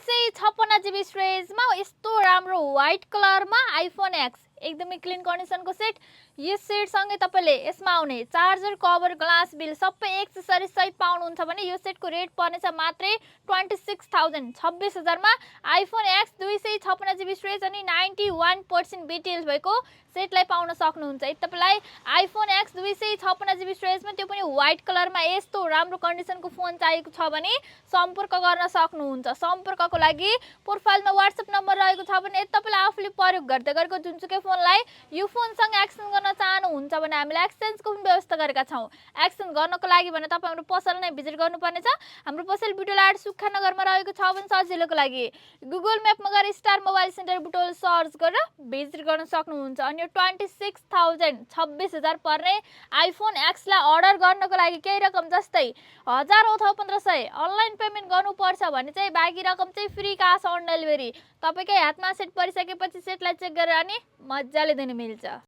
256 GB स्टोरेजमा यस्तो राम्रो white कलरमा आइफोन एक्स एकदमै क्लिन कन्डिसनको सेट। यस सेट सँगै तपाईले यसमा आउने चार्जर, कभर, ग्लास बिल सबै एक्सेसरिज सहित पाउनुहुन्छ भने यो सेटको रेट पर्नेछ मात्रै 26,000 26,000 मा आइफोन एक्स 256 GB स्टोरेज अनि 91% BTL भएको सेटलाई पाउन सक्नुहुन्छ। यदि तपाईलाई आइफोन एक्स 256 GB स्टोरेजमा त्यो पनि व्हाइट कलरमा यस्तो राम्रो कन्डिसनको फोन चाहिएको छ भने सम्पर्क गर्न सक्नुहुन्छ। सम्पर्कको लागि प्रोफाइलमा WhatsApp नम्बर रहेको छ भने यदि तपाईले आफूले प्रयोग गर्दै गरेको जुनसुकै फोनलाई यो फोनसँग एक्सचेन्ज गर्न चाहनुहुन्छ भने हामीले एक्सचेन्जको पनि व्यवस्था गरेका छौं। एक्सचेन्ज गर्नको लागि भने तपाईं हाम्रो पसल नै भिजिट गर्नुपर्नेछ। हाम्रो पसल बुटोल सुक्खा नगरमा रहेको छ भने सजिलोको लागि गुगल म्यापमा गएर star mobile centre Butwal search गरेर भिजिट गर्न सक्नुहुन्छ। अनि यो 26,000 26,000 पर्ने आइफोन एक्स लाई अर्डर गर्नको लागि केही रकम जस्तै 1000 अथवा 1500 अनलाइन पेमेन्ट गर्नुपर्छ भने चाहिँ बाँकी रकम चाहिँ फ्री क्याश अन डेलिभरी तपाईकै हातमा सेट परिसकेपछि सेटलाई चेक गरेर अनि मज्जाले दिनु मिल्छ।